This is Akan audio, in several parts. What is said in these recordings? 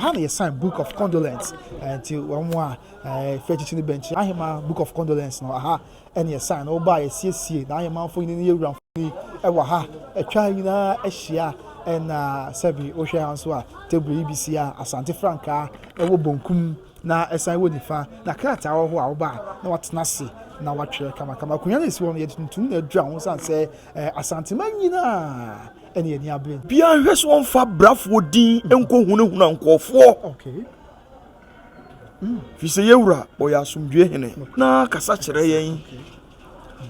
Ha na yɛ sign book of condolence nti wɔn a fɛ kyikyi ne bɛnkyi ahema book of condolence no aha ɛne yɛ sign na ɔba a yɛsiesie na ahema mfonini ne yɛwura mfonini ɛwɔ ha atwa nyinaa ahyia. Ɛna sɛbi wohwɛ ha nso a, table yi bi si a Asante frankaa ɛwɔ bonkum na ɛsan wɔ nifa, na krataa wɔ hɔ a woba a na watena ase na watwerɛ kamakama. Akonnwa no esi hɔ no, yɛde tuntum na adura ho san sɛ Asantema nyinaa ɛne ani abere. Biara nhwɛ sɛ ɔmfa brafoɔ din nkɔhunahuna nkurɔfoɔ. Firi sɛ yɛwura ɔyɛ asomdwoe hene na kasa kyerɛ yɛn.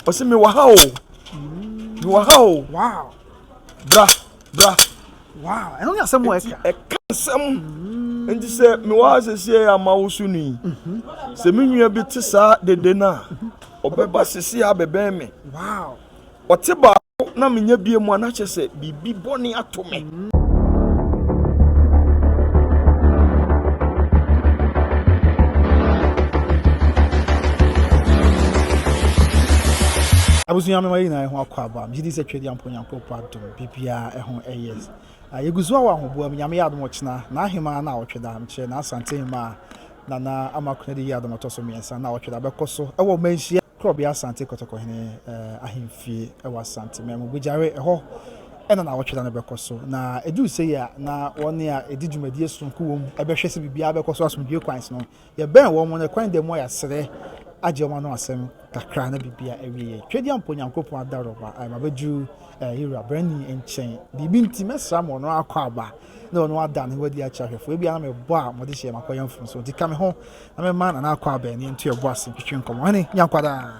Ɔsɛ mewɔ ha o, mewɔ ha o. Bra, bra. Wow, ɛno ne asɛm wɔ ɛka. Ɛka nsɛm. Nti sɛ mewɔ ha sesie ama wo so ni, sɛ me nua bi te saa dede no a, ɔbɛba sesie abɛbɛn me. Ɔte baako na menya bie mu a, na kyerɛ sɛ biribi bɔne ato me. Abusua, mema yɛ nyinaa ho akɔ aba. Megye di sɛ Twɛdi ampo Nyankopɔn adom biribiara ɛho ɛyɛ. Yɛgu so a wɔ ahoboa mu. Nyame yɛ adom, ɔkyena n'ahema na awɔtwe da, mekyerɛ n'Asante hema Nana Ama Konadu yi adom ɔtɔ so 3 na awɔtwe da bɛkɔ so ɛwɔ Manhyia Korɔbea Asante Kɔtɔkɔhene ahemfie ɛwɔ Asante Mɛmo Begyare ɛhɔ ɛna na awɔtwe da no bɛkɔ so. Na ɛduru sɛ yi a, na wɔne a ɛdi dwumadie sononko wɔ mu ɛbɛhwɛ sɛ biribiara bɛkɔ so asomdwie kwan so no, yɛbɛn wɔn no kwan da mu a yɛasrɛ agye wɔn ano asɛm kakra na biribiara awie yɛ. Twɛdi ampo Nyankopɔn adarɔba mabɛduru yɛwura brani nkyɛn. Biribi nti mɛsra ma ɔno akɔ aba na ɔno ada ne ho adi akyerɛ ahwɛfoɔ. Ebi ana mebɔ a mɔde hyɛ makɔyɛ mfomso, nti ka me ho na mɛma Nana akɔ aba ne nto ɛbɔ ase ntwitwe nkɔmmɔ. Hene nyankwadaa.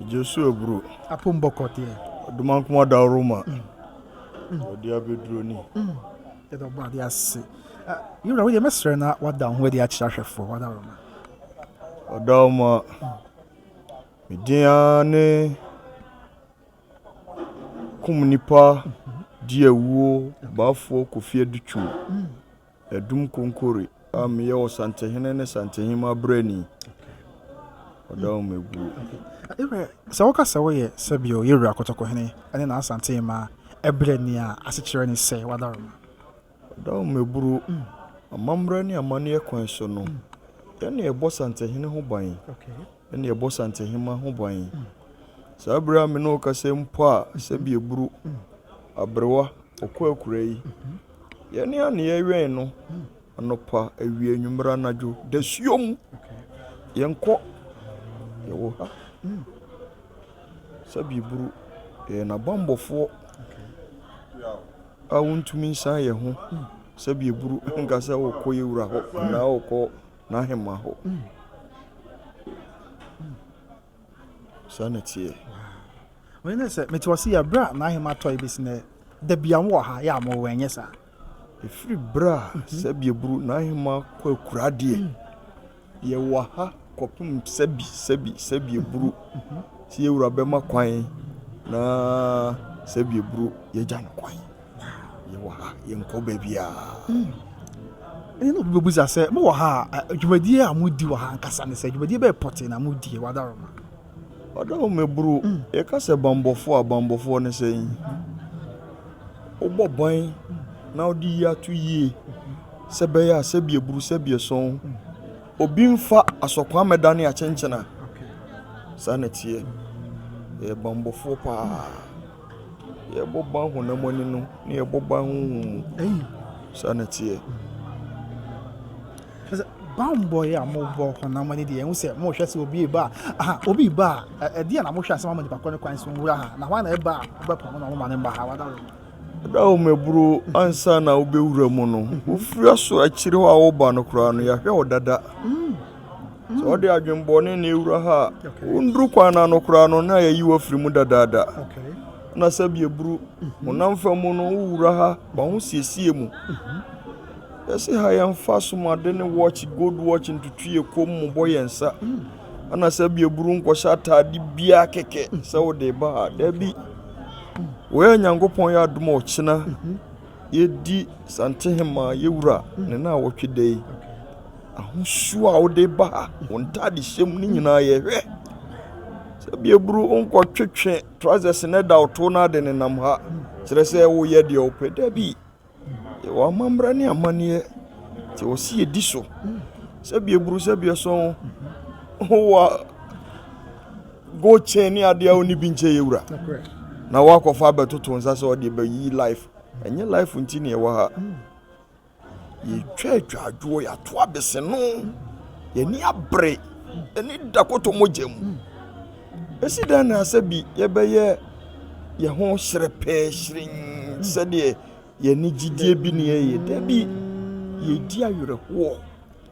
Jesu aburo. Apom bɔkɔ deɛ. Ɔdomankoma dawroma. Ɔde abɛduro ni. Yɛde ɔbɔ ade ase. Yɛwura, wodeɛ mɛsrɛ na wada wo ho adi akyerɛ ahwɛfoɔ, wadaroma. Ɔdawoma. Me din ara ne kum nipa di awuo baafoɔ Kofi Adutwum. Ɛdum Konkore a meyɛ Ɔsantehene ne Santehema brani. Ɔdawoma ebuo. Yɛwura, sɛ woka sɛ woyɛ sɛbio yɛwura Kɔtɔkɔhene ne n'Asantehema ɛberɛ ni a, asekyerɛ ne sɛ wadaroma. Ɔdawoma eburo, amammerɛ ne amanneɛ kwan so no, yɛne ɛbɔ Santehene ho ban. Ɛne ɛbɔ Santehema ho ban. Saa berɛ a me ne wo kasa mpo a, sɛbi eburu, aberewa, ɔkɔ akura yi, yɛne a ne yɛwɛn no, anɔpa, awia, anwummerɛ, anadwo, dasuom, yɛnkɔ, yɛwɔ ha. Sɛbi eburu, yɛyɛ n'abammɔfoɔ a wontumi nsan yɛn ho. Sɛbi eburu, nka sɛ wokɔ yɛwura hɔ anaa wokɔ n'ahemma hɔ. Saa na ɛteɛ. Wei ne sɛ mete wɔ se yɛ berɛ a n'ahema tɔ yi bɛsi nɛ da bia mo wɔ ha yɛ a mowɔ ɛnyɛ saa. Ɛfiri berɛ a sɛbi eburu n'ahemma kɔ akura deɛ, yɛwɔ ha kɔpem sɛbi sɛbi sɛbi eburu sɛ yɛwura bɛma kwan na sɛbi eburu yɛgya no kwan. Yɛwɔ ha, yɛnkɔ baabiara. Ɛne na obi bɛbusa sɛ mowɔ ha a, dwumadie a modi wɔ ha ankasa ne sɛ dwumadie bɛyɛ pɔtee na modie, wadaroma. Ɔdawoma eburu, yɛka sɛ bambɔfoɔ a, bambɔfoɔ ne sɛn? Wobɔ ban na wode yi ato yie sɛ bɛyɛ a sɛbi eburu sɛbi ɛsɔn obi mfa asɔkwan mɛdane akyenkyena. Saa na ɛteɛ. Yɛyɛ bambɔfoɔ paa. Yɛbɔ ban honam ani no na yɛbɔ ban honhom mu. Saa na ɛteɛ. Bambɔ yi a mobɔ honam ani deɛ, ɛhu sɛ mohwɛ sɛ obi ba a, aha obi ba a, ɛdeɛ na mohwɛ asɛm ama nipa kɔ ne kwan so nwura ha, na hwan na ɛba a wobɛpam na moma ne mba ha, wadaroma. Ɔdawoma eburo, ansa na wobɛwura mu no, wofiri aso akyire hɔ a woba no koraa no, yɛahwɛ wo dada. Sɛ wode adwenbɔne na ewura ha a, wonduru kwan no ano koraa no na yɛyi wo afiri mu dadaada. Na sɛbi eburu, honam fa mu no, wowura ha, w'ahosiesie mu. Yɛse ha yɛmfa asomade ne watch, gold watch ntutu yɛ kɔn mu bɔ yɛn nsa. Ɛna sɛbi eburu nkɔhyɛ ataade biara kɛkɛ sɛ wode ba ha. Dabi. Wɔyɛ Nyankopɔn yɛ adom a ɔkyena yɛdi Santehema yɛwura ne na awɔtwe da yi. Ahosuo a wode ba ha, wo ntaade hyɛ mu ne nyinaa yɛhwɛ. Sɛbi eburu nkɔtwetwe trousers ne da woto no ade nenam ha. Kyerɛ sɛ woyɛ deɛ wopɛ. Dabi. Yɛwɔ amammerɛ ne amanneɛ. Nti ɛwɔ sɛ yɛdi so. Sɛbi eburu sɛbi ɛsɔn wowɔ gold chain ne adeɛ a wonni bi nkyɛ yɛ wura. Na woakɔfa abɛtoto nsa sɛ ɔde bɛyi life. Ɛnyɛ life nti na yɛwɔ ha. Yɛtwa atwadwoɔ, yɛato abese no, yɛni abere, yɛni da kɔtɔ mogya mu. Ɛsi dɛn na sɛ bi yɛbɛyɛ yɛn ho hyerɛpɛɛ hyerɛnn sɛdeɛ yɛne gyidie bi ne yɛyɛ? Dabi, yɛdi awerɛhoɔ,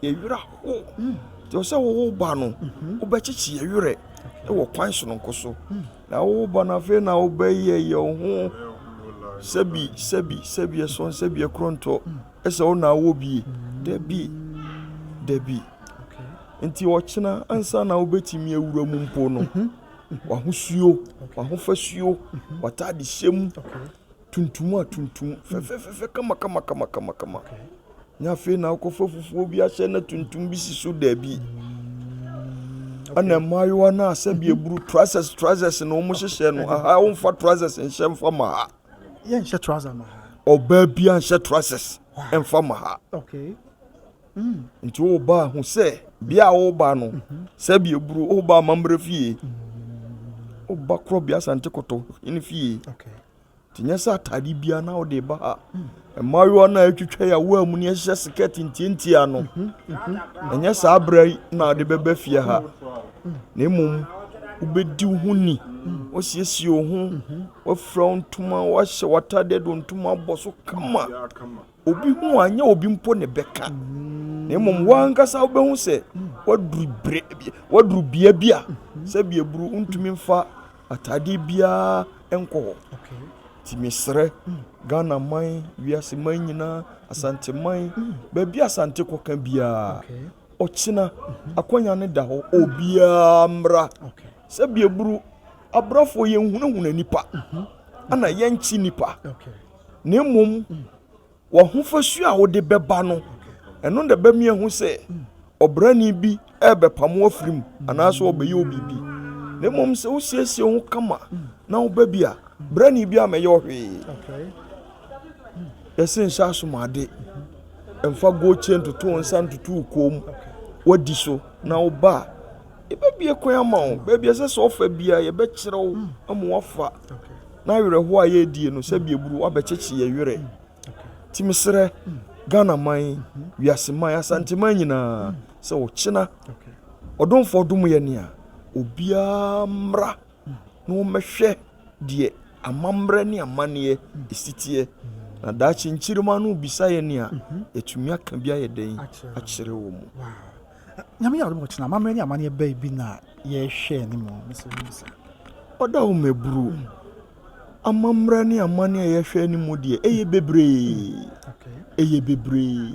yɛn werɛ aho. Nti ɛwɔ sɛ wo ba no, wobɛkyekye yɛn werɛ wɔ kwan sononko so. Na wo ba no afei na wobɛyɛ yɛn ho sɛbi sɛbi sɛbi ɛsɔn sɛbi ɛkorɔntɔ ɛsɛ wo na awɔ bie. Dabi, dabi. Nti ɔkyena ansa na wobɛtumi awura mu mpo no, w'ahosuo, w'ahofasuo, w'ataade hyɛ mu, tuntum a tuntum fɛfɛfɛfɛ kama kama kama kama kama. Nyɛ afei na wokɔfa fufuo bi ahyɛ na tuntum bi si so, daabi. Ɛna mmaayewa no a sɛbi eburu trousers trousers na wɔn hyehyɛ no aha, wɔmfa trousers nhyɛ mfa ma ha. Yɛnhyɛ trouser ma ha? Ɔbaa bi anhyɛ trousers mfa ma ha. Nti woba ho sɛ bea a woba no, sɛbi eburu, woba amammerɛ fie, woba korɔbea Asante Kɔtɔ ne fie. Nti nyɛ sɛ atade biara na wode ba ha. Mmaayewa no a atwitwa yɛ awoa mu ne ɛhyehyɛ skirt ntiantia no, ɛnyɛ saa berɛ yi na wode bɛba fie ha. Na mmom wobɛdi wo ho ni, wasiesie wo ho, wafira wo ntoma, wahyɛ w'atadeɛ de wo ntoma abɔ so kama. Obi hu a, nyɛ obi mpo ne bɛka. Na mmom w'ankasa wobɛhu sɛ waduru bere waduru bea bi a sɛbi eburu wontumi mfa atadeɛ biara nkɔ hɔ. Nti mesrɛ Ghana man, wiase man nyinaa, Asante man, baabi a Asante kɔka biara, ɔkyena akwanya no da hɔ, obiara mmra. Sɛbi eburu, abrafoɔ yɛnhunahuna nipa, ɛna yɛnkye nipa. Na mmom w'ahofasuo a wode bɛba no, ɛno na ɛbɛma yɛahu sɛ ɔbrani bi ɛrebɛpam wo afiri mu anaasɛ ɔbɛyɛ wo biribi. Na mmom sɛ wosiesie wo ho kama na woba bi a, brani bi amɛyɛ wo hwee. Yɛse nhyɛ asomade, mfa gold chain ntoto wo nsa ntoto wo kɔn mu, woadi so na woba a, yɛbɛbue kwan ama wo. Baabi a ɛsɛ sɛ ɔfa biara yɛbɛkyerɛ wo ama woafa. Na awerɛhoɔ a yɛredie no, sɛbi eburu wabɛkyekye yɛn werɛ. Nti mesrɛ Ghana man, wiase man, Asante man nyinaa sɛ ɔkyena ɔdomfoɔ dom yɛn a, obiara mmra na wɔmmɛhwɛ deɛ amammerɛ ne amanneɛ ɛsi teɛ. Na daakye nkyirima no bisa yɛn a, yɛatumi aka bi ayɛ dɛn akyerɛ wɔn. Nyame yɛ adom ɔkyena amammerɛ ne amanneɛ bɛn bi na yɛrehwɛ anim? Mesrɛ wo bisa. Ɔda wo mmɛburu. Amammerɛ ne amanneɛ a yɛhwɛ anim deɛ, ɛyɛ bebree. Ɛyɛ bebree.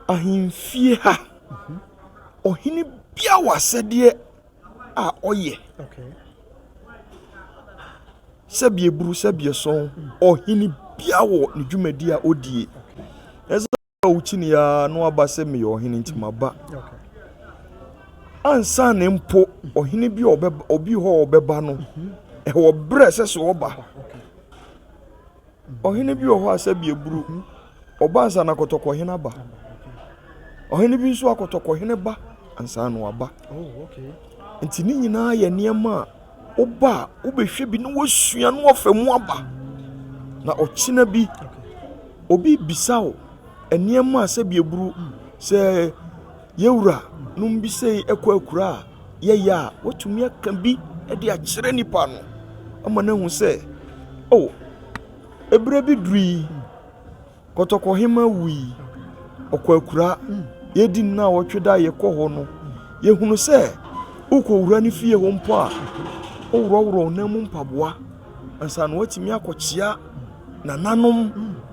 Ahemfie ha, ɔhene biara wɔ asɛdeɛ a ɔyɛ. Sɛbi eburu, sɛbi ɛsɔn, ɔhene biara wɔ ne dwumadi a ɔdie. Ɛsɛ a wokyini ara na waba sɛ meyɛ ɔhene nti maba. Ansa na mpo ɔhene bi a ɔbɛba, obi hɔ a ɔbɛba no, ɛwɔ berɛ a ɛsɛ sɛ ɔba. Ɔhene bi wɔ hɔ a sɛbi eburu, ɔba ansa na kɔtɔkɔhene aba. Ɔhene bi nso akɔtɔkɔhene ba ansa na waba. Nti ne nyinaa yɛ nneɛma a woba a wobɛhwɛ bi na woasua na woafa mu aba. Na ɔkyena bi obi bisa wo nneɛma a sɛbi eburu sɛ yɛwura nom bi sei ɛkɔ akura a yɛyɛ a, woatumi aka bi de akyerɛ nipa no ama no ahu sɛ, oh, ebere bi duru yi, Kɔtɔkɔhema wui, ɔkɔ akura, yɛdi nnawɔtwe da a yɛkɔ hɔ no, yɛhunu sɛ wokɔwura ne fie hɔ mpo a, woworɔworɔ wo nan mu mpaboa ansa na woatumi akɔkyea nananom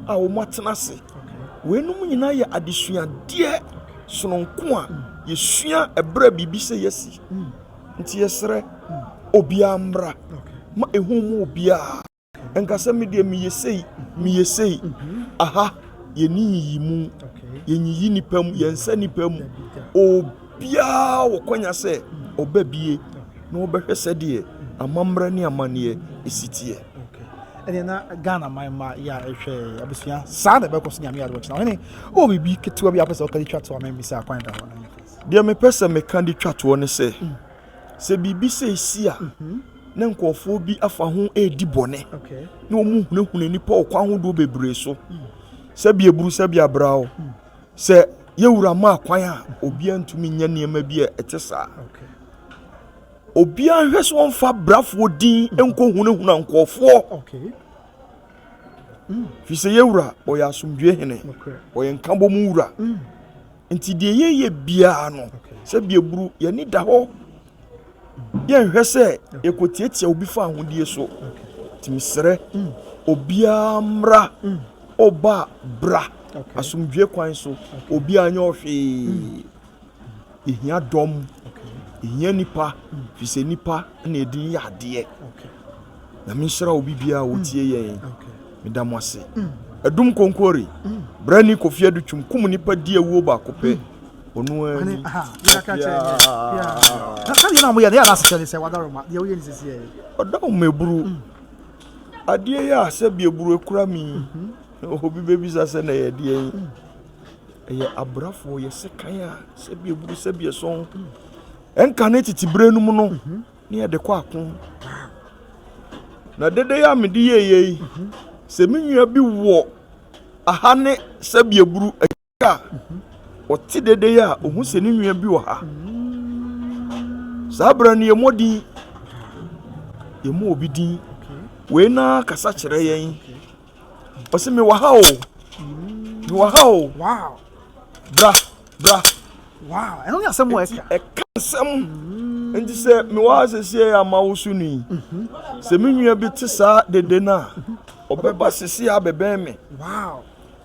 a wɔatena ase. Weinom nyinaa yɛ adesuadeɛ sononko a yɛsua ɛberɛ a biribi sɛ yɛasi. Nti yɛsrɛ obiara mmra ma ɛhu mu obiara. Nka sɛ me deɛ meyɛ sei, meyɛ sei. Aha, yɛnni nyiyimu, yɛnyiyi nnipa mu, yɛnsɛ nnipa mu. Obiara wɔ kwanya sɛ ɔba bie na ɔbɛhwɛ sɛdeɛ amammerɛ ne amanneɛ ɛsi teɛ. Ɛneɛ na Ghana man mma yɛ a ɛhwɛ abusua saa na ɛbɛkɔ so Nyame adom ɔkyena. Ɔhene, wowɔ biribi ketewa bi a wopɛ sɛ woka de twa toɔ ama mmisa a kwan da hɔ na yɛmfa. Deɛ mepɛ sɛ meka de twa toɔ ne sɛ, sɛ biribi sei si a, na nkurɔfoɔ bi afa ho redi bɔne, na wɔhunahuna nnipa wɔ kwan ahodoɔ bebree so, sɛbi aburu sɛbi abra o, sɛ yɛwura maa kwan a, obiara ntumi nyɛ nneɛma bi a ɛte saa. Obiara nhwɛ sɛ ɔmfa brafoɔ din nkɔhunahuna nkurɔfoɔ. Firi sɛ yɛwura ɔyɛ asomdwoe hene, ɔyɛ nkabom wura. Nti deɛ yɛyɛ biara no, sɛbi aburu yɛni da hɔ. Yɛnhwɛ sɛ yɛkɔtiatia obi fa ahodie so. Nti mesrɛ obiara mmra, ɔba bra asomdwoe kwan so, obiara nyɛ ɔhwee. Yɛhia dɔm, yɛhia nnipa, firi sɛ nnipa na yɛde yɛ adeɛ. Nyame nhyira obi biara a ɔtie yɛn. Meda mo ase. Adum Konkuori, Brani Kofi Adutwum kum nipa di awuo baako pɛ. Ɔno ara ni. Ɔda mmɛburu. Adeɛ yi a sɛbi eburu ekura mi yi, obi bɛbisa sɛ na ɛyɛ deɛn. Ɛyɛ abrafoɔ yɛ sekan a sɛbi eburu sɛbi ɛsɔn. Ɛnka ne tete berɛ no mu no, ne yɛde kɔ ako. Na dede yi a mede yɛeɛ yi, sɛ me nua bi wɔ aha ne sɛbi eburu akyi a, ɔte dede yi a, ɔhu sɛ ne nua bi wɔ ha. Saa berɛ no yɛmmɔ din, yɛmmɔ obi din. Wei na kasa kyerɛ yɛn. Ɔse mewɔ ha o, mewɔ ha o. Wow. Bra, bra. Wow, ɛno ne asɛm a ɛka. Ɛka nsɛm. Nti sɛ mewɔ ha sesie a ma wo so no yi, sɛ me nua bi te saa dede no a, ɔbɛba sesie abɛbɛn me. Wow.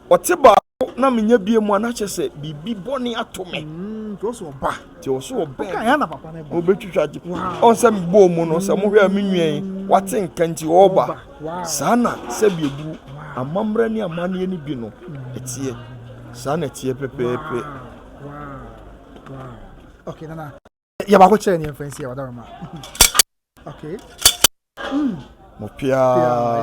Ɔte baako na menya bie mu a, na kyerɛ sɛ biribi bɔne ato me. Nti ɔsɛ ɔba. Nti ɔsɛ ɔbɛn. Ɔka yɛn na papa no ba. Ɔbɛtwitwa gye. Ɔn sɛ mebɔɔ mu no, sɛ mohwɛ a me nua yi, wate nka nti ɔreba. Saa na sɛbi eburu amammerɛ ne amanneɛ no bi no ɛteɛ. Saa na ɛteɛ pɛpɛɛpɛ. Okay, nana. Yɛ baako kyerɛ ne mfɛn si yɛ ɔdaroma. Okay. Mo pia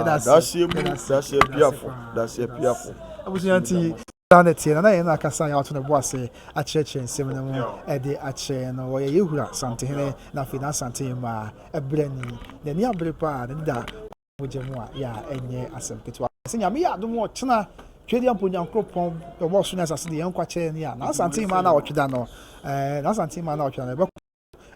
daseɛ mu daseɛ piafo daseɛ piafo. Abusua nti saa na ɛteɛ nana yɛn na akasa yɛ ato ne bo ase akyerɛkyerɛ nsɛm no mu ɛde akyerɛ no wɔyɛ yɛhura santehene na afei na asante mmaa ɛbrɛ ni n'ani abere paa n'ani da mogya mu a yɛ a ɛnyɛ asɛm ketewa. Sɛ Nyame yɛ adom a ɔkyena Twedeɛ mpo Nyankoropɔn ɔbɔɔ soro ne asase de yɛn nkwa kyɛɛ ne a n'Asante Hemaa no a ɔtwe da no ɛɛ n'Asante Hemaa no a ɔtwe da no ɛbɛkɔ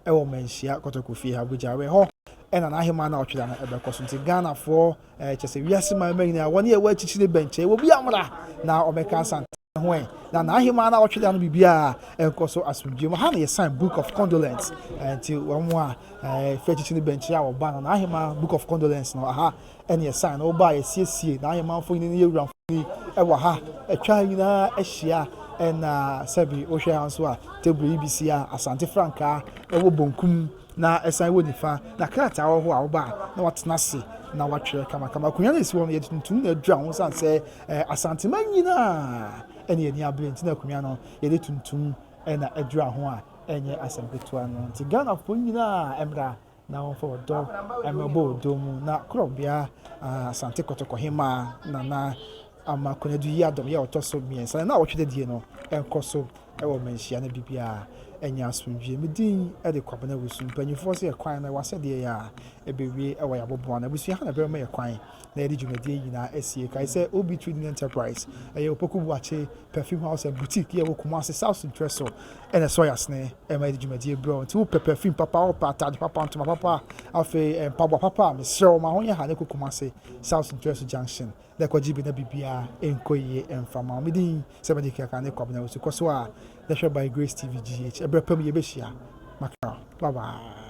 ɛwɔ Manhyia Kɔtɔkɔ fie ha Abuja wɛ hɔ ɛna n'ahemaa no a ɔtwe da no ɛbɛkɔ so nti Ghanafoɔ ɛɛ kyɛ sɛ wiase man mma nyinaa wɔne ɛwɔ akyikyiri bɛnkyɛ wɔ bi amra na ɔbɛka Asante ho ɛ na n'ahemaa no a ɔtwe da no biribiara ɛnkɔ so asomdwie mu ha na yɛsan book of condolence nti wɔn a ɛfiri akyikyi no bɛnkyɛ a wɔba no n'ahemaa book of condolence no aha ɛne yɛsan no wɔba a yɛsiesie n'ahemaa mfonini ne yɛwura mfonini ɛwɔ ha atwa nyinaa ahyia ɛna sɛbi wohwɛ ha nso a table yi bi si a Asante frankaa ɛwɔ bonkum na ɛsan wɔ nifa na krataa wɔ hɔ a woba a na watena ase na watwerɛ kamakama. Akonnwa no esi hɔ no yɛde tuntum na adura ho san sɛ Asantema nyinaa ɛne yɛn ani abere nti na akonnwa no yɛde tuntum na adura ho a ɛnyɛ asɛm ketewa no nti Ghanafoɔ nyinaa mmra na wɔmfa ɔdɔ mmɛbɔ ɔdɔ mu na korɔbea Asante Kɔtɔkɔ Hemaa Nana Ama Konadu Yiadom yɛ ɔtɔ so mmiɛnsa na awɔtwe dadie no ɛnkɔ so wɔ manhyia no biribiara ɛnyɛ asomdwie. Me din de Kwabena Wusu. Mpanyinfoɔ sɛ yɛ kwan no ɛwɔ asɛdeɛ yɛ a ɛbɛwie wɔ yɛ aboboa no. Abusua ha na ɛbɛma yɛ kwan na yɛde dwumadie yi nyinaa asie. Kae sɛ OB Trading Enterprise ɛyɛ Opoku Boakye Perfume House and Boutique yɛ wɔ Kumasi South Ntrɛ so ɛna ɛsɔ yɛ asene ɛma yɛde dwumadie brɛ wo. Nti wopɛ perfume papa, wopɛ ataade papa, ntoma papa, afei mpaboa papa a, mesrɛ wo ma ho nyɛ ha na kɔ Kumasi South Ntrɛ so Junction na kɔgye bi na biribiara nkɔ yie mfa ma wo. Me din sɛ mede kaka ne Kwabena Owusu. Kɔ so a na hwɛ By Grace TV GH. Ɛberɛ pa mu yɛbɛhyia. Makra. Bye bye.